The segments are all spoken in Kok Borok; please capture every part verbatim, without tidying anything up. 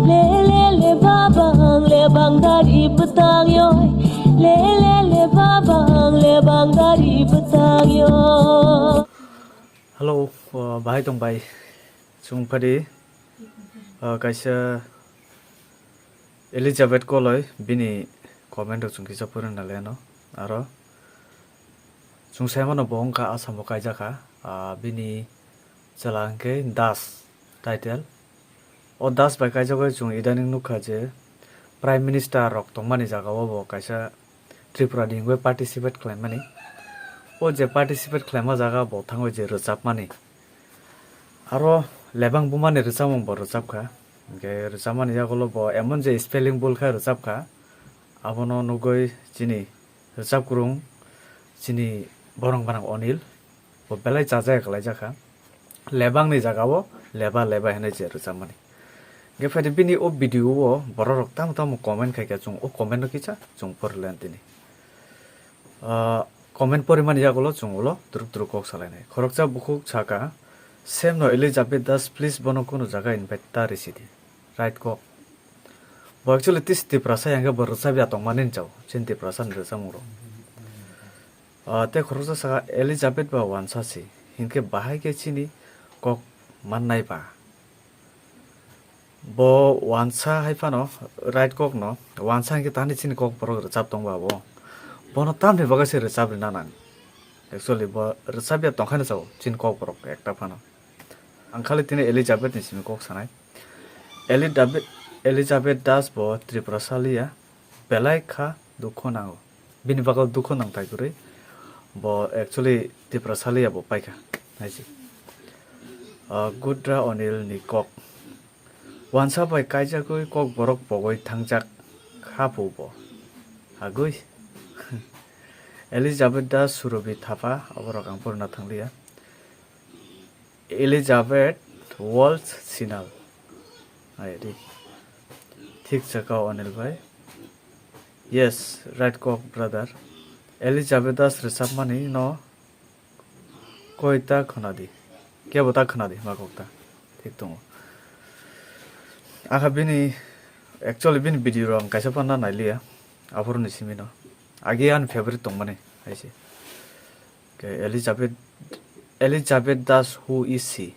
Le le le babang le bang dari bwtang yoi. Le le le babang le bang dari bwtang yoi. Hello, uh, bahai tong bai. Chwng phadi, uh, kaisa Elizabeth Koloi bini comment rok chwng kisa purina leno. Aro chwng sai mano bo wngkha Assam o kaijak kha, ah, bini chwla hwnkhe Das title. O Das bai kaijagwi chwng idaning nukha je Prime Minister rok tongmani jagao bo kaisa Tripura ni hwnwi participate khlaimani. O je participate khlaima jaga bo thangwi je rwchapmani. Aro lebang bumani rwchapmung bo rwchapkha. Hwnkhe rwchapmani yagulo bo emon je spelling bul khe rwchapkha. Abono nugwi chini rwchapkwrwng chini borong gwnang Onil bo belai chajaya kwlaijakha. Lebangni jagao leba leba hinwi je rwchapmani. Hwnkhe phaidi bini o video o bororok tamo tamo comment khaikha chwng o comment no kisa chwng porlen tini. Ah, comment porimani yagulo chwng ulo twrwk twrwk kok salainai. Khoroksa bukhuk saka, "Sem no Elizabeth Das, please bono kunu jaga invite ta risi di." Right kok. Bo actually tis Tiprasa yang bo rwchapya tongmani hinjao. Chin Tiprasa ni rwchapmung rok. Ah, tei khoroksa saka Elizabeth ba wansa si. Hinkhe bahai khe chini kok mannai ba. Bo wansa hai phano right kok no, wansa hinkhe tani chini kok borok rwchap tong ba bo. Bono tamni bagwi se rwchap rina nang. Actually bo rwchapya tongkha hinwi sao chini kok borok ekta phano. Ang khali tini Elizabeth ni simi kok sanai. Elizabeth, Elizabeth Das bo Tripura saliya belai kha dukho nango. Bini bagwi dukho nang tai kwrwi. Bo actually Tripura saliya bo paikha. Hai se. Ah, Gudra Onil ni kok. Wansa bai kaijagwi kok borok pogwi thangjak kha phu bo. Agwi. Elizabeth Das, Surobi Thapa, oborok ang porna thangliya. Elizabeth Walsh Sinal. Ai di. Thik saka Onil bhai. Yes, right kok brother. Elizabeth Das rwchapmani no koi ta khwnadi. Kebo ta khwnadi ma kok ta. Thik tongo. Akha bini actually bini video rok ang kaisa phano nailiya. Aphuru ni simi no. Agi ani favorite tongmani hai se. Ke Elizabeth, Elizabeth Das, who is she?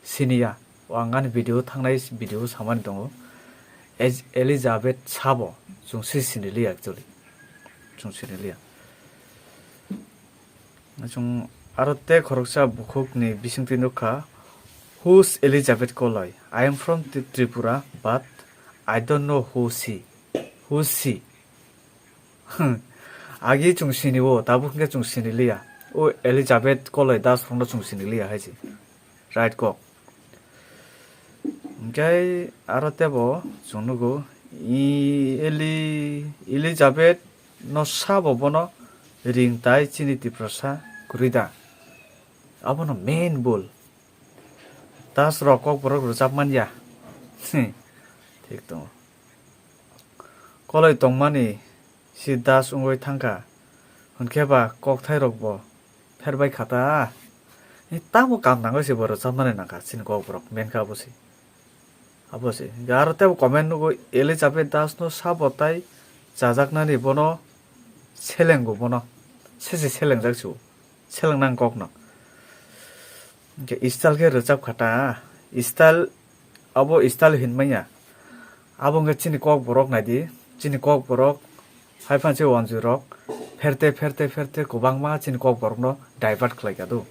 Siniya. O ang ani video thangnai video samani tongo. Ez-, Elizabeth sabo chwng se siniliya actually. Chwng siniliya. Chwng aro tei khoroksa bukhuk ni bisingtwi nukha, "Who's Elizabeth Koloi? I am from Tri-, Tripura, but I don't know who she. Who's she?" Agi chwng sini o, tabuk hwnkhe chwng sini liya. O Elizabeth Koloi Das rokno chwng sini liya hai se. Right kok. Hwnkhe aro tebo chwng nugo, i Eli-, Elizabeth no sabo bono ring tai chini Tiprasa kwrwi da. Abono main bul. Das rok kok borok rwchap man ya. Thik tongo. Koloi tongmani si Das wngwi thangkha, hwnkhe ba kokthai rok bo pherbai kha ta. Ni tamo kam nangwi se bo rwchapnani nangkha, chini kok borok menkha abo se. Abo se. Hwnkhe aro tebo comment nugo, Elizabeth Das no sabo tai chajaknani bono selengo bono. Sese selengjak se o. Selengnang kok no. Hwnkhe style khe rwchap kha ta. Style, abo style hinmaya. Abo wngkha chini kok borok naidi, chini kok borok hai phan se wanjwi rok pherte, pherte, pherte kwbangma chini kok borok no divert khlai kha do.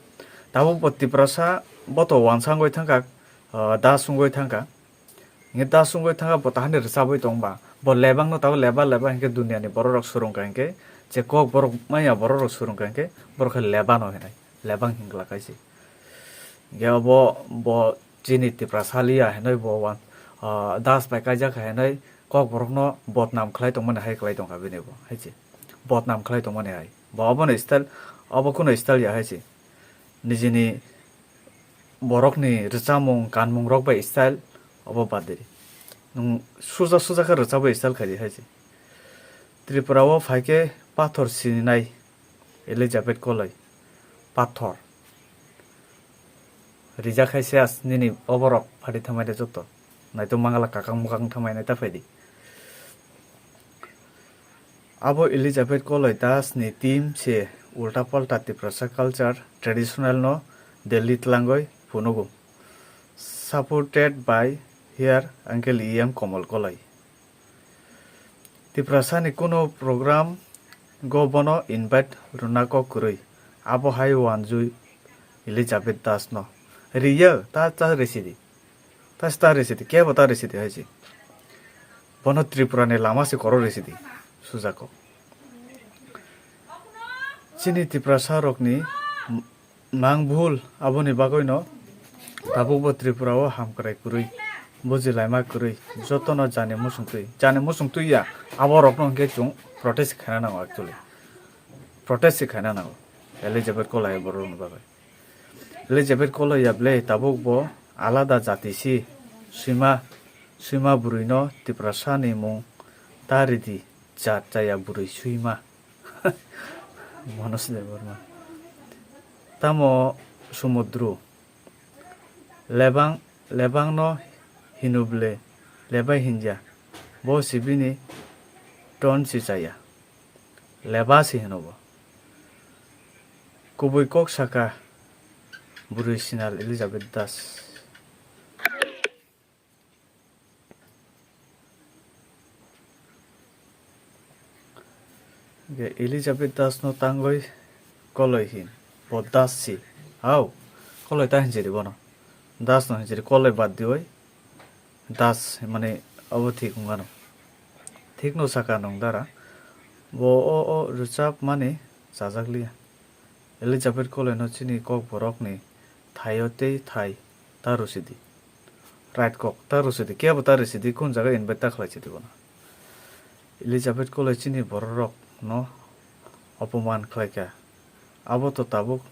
Tabuk bo Tiprasa bo to wansa wngwi thangkha, ah, Das wngwi thangkha. Hwnkhe Das wngwi thangkha bo tahani rwchabwi tongba. Bo lebang no tabuk leba leba hinkhe duniya ni borok rok swrwng kha hinkhe je kok borok maya borok rok swrwng kha hinkhe borok khe leba no hinai. Lebang hingla kaise. Hwnkhe obo bo chini Tiprasa liya hinwi bo wan, ah, Das bai kaijak kha hinwi kok borok no bodnam khlai tongmani hai khlai tongkha bini bo hai se. Bodnam khlai tongmani hai. Bo obono style, obo kuno style ya hai se. Nijini borokni rwchapmung, kanmung rok bai style obo bad di. Nwng suja suja khe rwchapwi style khaidi hai se. Tripura o phai khe pathor sininai Elizabeth Koloi. Pathor. Rijak hai se as nini oborok phari thangmani joto. Naitok mangala kakang mukang thamai nai ta phaidi. Abo Elizabeth Koloi Das ni team se ulta palta Tiprasa culture traditional no Delhi tlangoi phunugo. Supported by here Uncle E M Komol Koloi. Tiprasa ni kuno program go bono invite rwna kok kwrwi. Abo hai wanjui Elizabeth Das no. Riya ta ta residi. Ta star residi. Kebo ta residi hai si. Bono Tripura ni lama se koro residi. Sujako. Chini Tiprasa rokni mang bhul, aboni bagwino tabukbo Tripura o hamkrai kwrwi, bujilaima kwrwi, jotono jani muchungtwi, jani muchungtwi ya, abo rokno hwnkhe chwng protest khaina nango actually. Protest se khaina nango Elizabeth Koloi borokni bagwi. Elizabeth Koloi ya ble tabukbo alada jati si, swima, swima bwrwino Tiprasa ni mung ta ridi, jat chaya bwrwi swima. Manoj Debbarma. Tamo Sumudru. Lebang, lebang no hinuble, lebai hinja. Bo si bini ton si chaya. Leba si hino bo. Kubui kok saka bwrwi sinal Elizabeth Das. Ge Elizabeth Das no tangoi Koloi hin. Bo Das si. Hau. Koloi ta hinjiri bono. Das no hinjiri Koloi bad dioi. Das mane abo thik wngano. Thik no saka nung dara. Bo o o rwchap mani chajak liya. Elizabeth Koloi no chini kok borok ni thaio tei thai ta rwsidi. Right kok ta rwsidi, kebo ta rwsidi, kun jaga invite ta khlai sidi bono. Elizabeth Koloi chini borok rok no opoman khlai kha. Abo to tabuk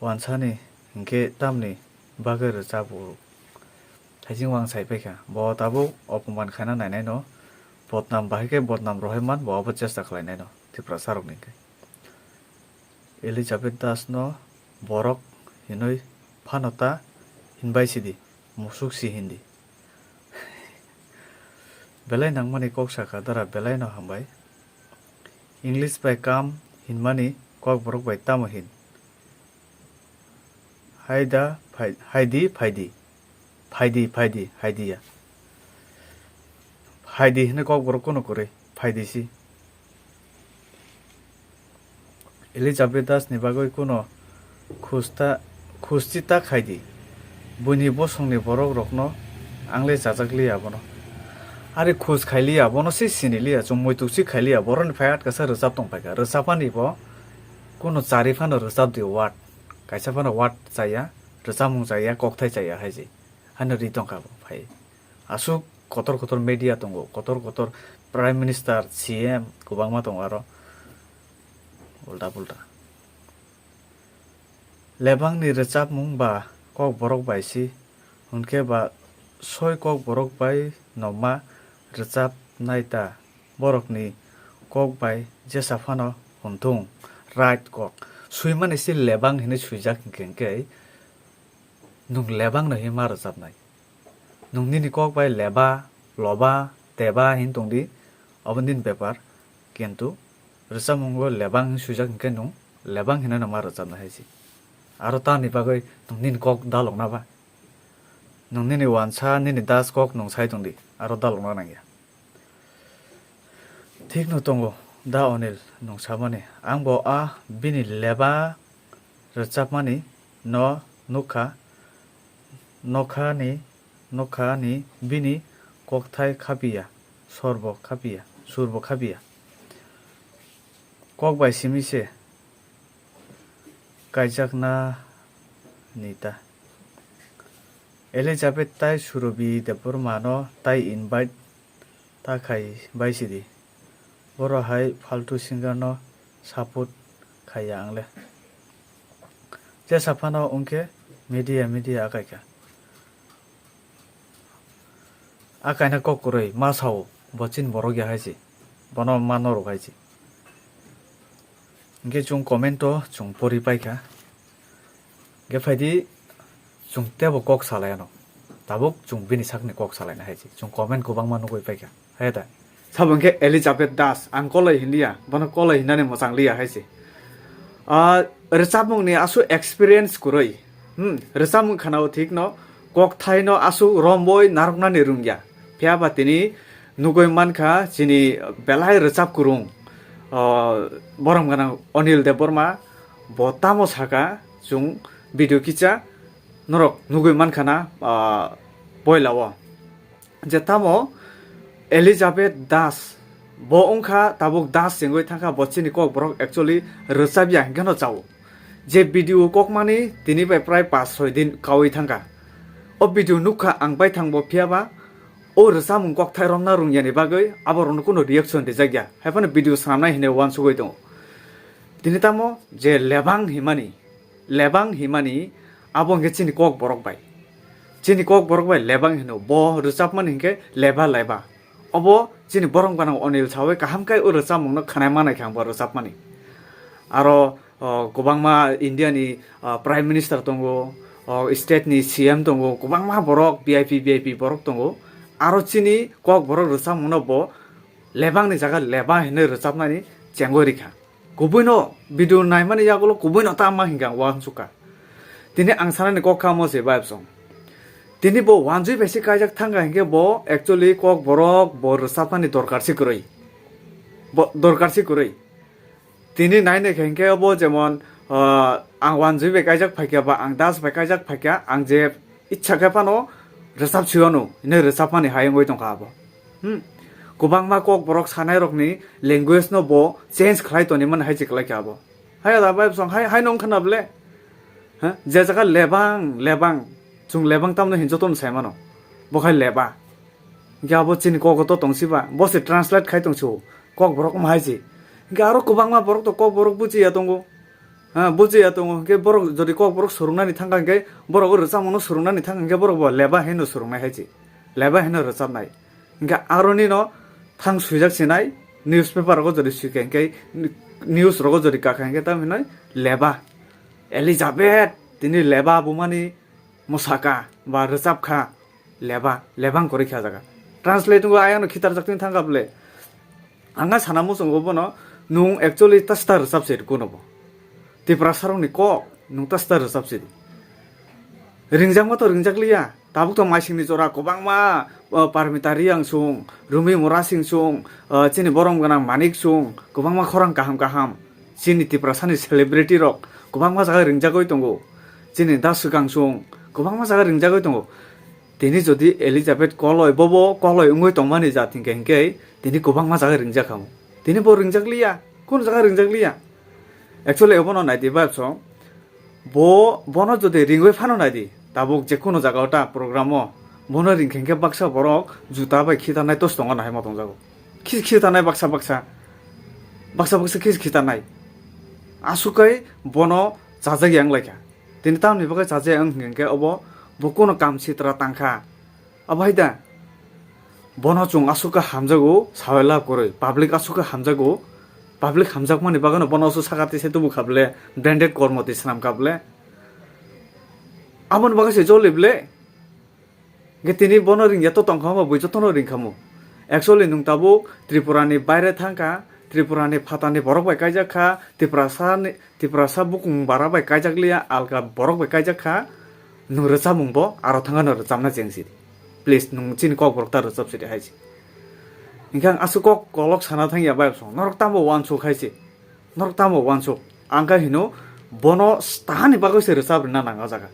wansani hinkhe tamni bagwi rwchap o. Thaising wang sai paikha. Bo tabuk opoman khaina nainai no, bodnam bahai khe bodnam rohoi man, bo abo chesta khlainai no, Tiprasa rokni hinkhe. Elizabeth Das no borok hinoi phano ta hinbai sidi, musuk si hindi. Belai nangmani kok sakha dara belai no hambai. English bai kam hinmani kok borok bai tamo hin. Haida phai-, haidi phaidi. Phaidi, phaidi, haidi ya. Phaidi hwnwi kok borok kono kwrwi, phaidi si. Elizabeth Das ni bagwi kuno khusta, khusti ta khaidi. Buini bosongni borok rokno angle chajak liya bono. Ari khus khai liya, bono se sini liya, chwng muituk si khai liya, boroni phai atkasa rwchap tong phaikha. Rwchapani bo kuno chari phano rwchap di word. Kaisa phano word chaya, rwchapmung chaya, kokthai chaya hai se. Hano ri tongkha bo phai. Aswk kotor kotor media tongo, kotor kotor Prime Minister, C M kwbangma tongo aro. Ulta pulta. Lebangni rwchapmung ba kok borok bai si, hwnkhe ba soi kok borok bai no ma rwchapnai ta. Borokni kok bai jesa phano hwn thung, right kok. Swimani se lebang hinwi swijak hinkhe, hinkhe nwng lebang no hinwi ma rwchapnai. Nwng nini kok bai leba, loba, teba hin tongdi, obo nini bepar. Kintu rwchapmungo lebang hin swijak hinkhe nwng lebang hinwi no ma rwchapnai hai se. Aro tamni bagwi nwng nini kok dalokna ba? Nwng nini wansa, nini das kok nwng sai tongdi, aro dalokna nangya. Thikno tongo da Onil nwng samani. Ang bo a bini leba rwchapmani no nukha, nokhani, nokhani bini kokthai khapiya, sorbo khapiya, surbo khapiya. Kok bai simi se kaijakna ni ta. Elizabeth tai Surobi Debbarma no tai invite ta khai bai sidi. Boro hai faltu singer no support khaiya angle. Jesa phano wngkhe media, media akaikha. Akaina kok kwrwi ma sao, bo chini borok ya hai se. Bono ma norok hai se. Hinkhe chwng comment o chwng pori paikha. Hinkhe phaidi chwng teibo kok salai ano. Tabuk chwng bini sakni kok salaina hai se. Chwng comment kwbangma nugwi paikha. Hai da. Sabo hwnkhe Elizabeth Das, ang koloi hinliya, bono koloi hinani mwchang liya hai se. Ah, rwchapmungni aswk experience kwrwi. Hmm, rwchapmung khana-o thikno, kokthaino aswk romboi narwknani rwngya. Phiyaba tini nugwi mankha chini belai rwchap kwrwng, ah, borom gwnang Anil Debbarma, bo tamo saka chwng video kicha norok nugwi mankha na, ah, poila o. Je tamo Elizabeth Das, bo wngkha tabuk Das chengwi thangkha, bo chini kok borok actually rwchapya hwnkhe no chao. Je video kokmani tini bai prai pash soi din kaui thangkha. O video nukha ang baithang bo, phiyaba o rwchapmung kokthai romna rwngyani bagwi aborokno kunu reaction rijakya. Haiphano video swnamnai hinwi uansugwi tongo. Tini tamo je lebang himani, lebang himani abo hwnkhe chini kok borok bai. Chini kok borok bai lebang hino, bo rwchapmani hwnkhe leba leba. Obo chini borom gwnang Anil sawi kaham khe o rwchapmungno khwnai manai khe ang bo rwchapmani. Aro, o, kwbangma India ni, o, Prime Minister tongo, o, state ni C M tongo, kwbangma borok V I P, V I P borok tongo. Aro chini kok borok rwchapmungno bo lebang ni jaga leba hinwi rwchapnani chengwi rikha. Kubuino video naimani yagulo kubuino tamo hingka ang uansukha. Tini ang sanani kok kha mo se vibe song. Tini bo wanjui bai se kaijak thangkha hingke bo actually kok borok bo rwchapmani dorkar se kwrwi. Bo dorkar se kwrwi. Tini nainai khe hingke bo jemon, ah, ang wanjui bai kaijak phaikha ba ang Das bai kaijak phaikha, ang je ichha khe phano rwchap siyanu, hinwi rwchapmani hai wngwi tongkha abo. Hmm. Kwbangma kok borok sanai rokni language no bo change khlai toni man hai chiklai kha abo. Hai da bai bwsong hai, hai nong khna ble. Ha? Je jaga lebang, lebang. Chwng lebang tamno hin jotono sai mano. Bo khai leba. Hingke abo chini kogo to tong siba. Bo se translate khai tong sio. Kok borok wng hai se. Hingke aro kwbangma borok to kok borok buchiya tongo. Ha, buchiya tongo. Hingke borok jodi kok borok swrwngnani thangkha hingke borok o rwchapmungno swrwngnani thangkha hingke borok bo leba heno swrwngnai hai se. Leba heno rwchapnai. Hingke aroni no thang swijak sinai newspaper rogo jodi sike hingke news rogo jodi kakha hingke tam hinoi leba. Elizabeth tini leba bumani mwsaka ba rwchapkha, leba, lebang kwrwi kha jaga. Translate wngwi ayano khitarjak tini thangkha bwle. Ang kha sana muchungo bono, nwng actually ta star rwchap se rwkhuno bo. Tiprasarokni kok, nwng ta star rwchap se di. Ringjakma to ringjak liya, tabuk to maisingni jora kwbangma, o, Parmita Reang sung, Rumi Mura Singh sung, o, chini borom gwnang Manik sung, kwbangma khorang kaham kaham. Chini Tiprasani celebrity rok kwbangma jaga ringjagwi tongo. Chini Da Swkang sung kwbangma jaga ringjagwi tongo. Tini jodi Elizabeth Koloi, bobo Koloi wngwi tongmani jat hinkhe, hinkhe tini kwbangma jaga ringjak kha. Tini bo ringjak liya, kunu jaga ringjak liya. Actually, obono naidi ba so, bo, bono jodi ringwi phano naidi, tabuk je kunu jaga o ta program o, bono ringkhe hinkhe baksa borok juta bai khitanai tos tongo nahai ma tongjago. Khi-, khitanai baksa baksa, baksa baksa khi khitanai. Aswk kai bono chajak yang lai kha. Tini tamni bagwi chaje wng hwnkhe obo bo kuno kam sitra tangkha. Abo hai da? Bono chwng aswk khe hamjago, sawai lab kwrwi. Public aswk khe hamjago. Public hamjakmani bagwino bono aswk saka tisa tubu kha bwle, branded kormo twi swnam kha bwle. Aboni bagwi se joli bwle. Hingke tini bono ringya to tongkha ma bui jotono ringkha mo. Actually nwng tabuk Tripura ni baire thangkha, Tripura ni phatani borok bai kaijak kha, Tiprasa ni, Tiprasa bukung bara bai kaijak liya, alka borok bai kaijak kha, nwng rwchapmung bo aro thangano rwchapna cheng sidi. Please nwng chini kok borok ta rwchap sidi hai se. Hingke ang aswk kok kolok sana thangya bai bwsong, norok tamo uansuk hai se. Norok tamo uansuk? Ang khe hino, bono tahani bagwi se rwchap rwna nang o jaga.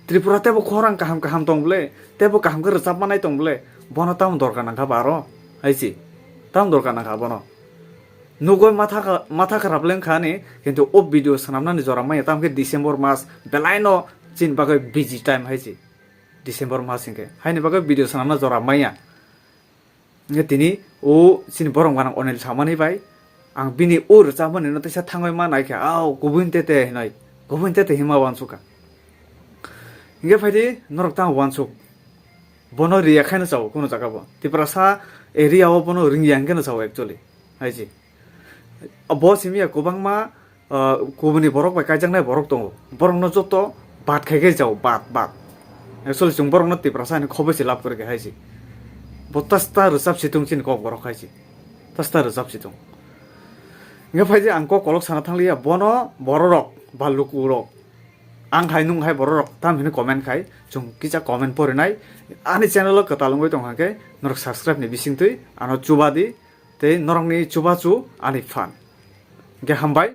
Tripura tebo khorang kaham kaham tong bwle, tebo kaham khe rwchap manai tong bwle, bono tamo dorkar nang kha ba aro? Hai se, tamo dorkar nang kha bono? Nugwi matha kha-, matha kharap le wngkha ani, kintu o video swnamnani jora manya, tamo khe December mas belai no chini bagwi busy time hai se. December mas hinkhe, haini bagwi video swnamna jora manya. Hingke tini o chini borom gwnang Anil samani bai ang bini o rwchapmani no teisa thangwi ma naikha, "Au, kubui te te," hinoi, "Kubui te te," hinma uansukha. Hingke phaidi norok tamo uansuk, bono riya khaino chao kuno jaga bo. Tiprasa area o bono ringya hingke no chao actually, hai se. Bo simi ya kwbangma, ah, kubuni borok bai kaijaknai borok tongo. Borokno joto bat khai khe jao, bat, bat. Actually, chwng borokno Tiprasa hinwi khoboi se lab kwrwi khe hai se. Bo tasta rwchap situng chini kok borok hai se. Tasta rwchap situng. Hingkhe phai je ang kok kolok sana thangliya, bono bororok ba lukurok, ang hai nung hai bororok tam hinwi comment khai, chwng kisa comment porinai. Ani channel o kwtal wngwi tong hwnkhe norok subscribe ni bisingtwi ano chuba di, tei norokni chubachu ani phan. Hingkhe hambai,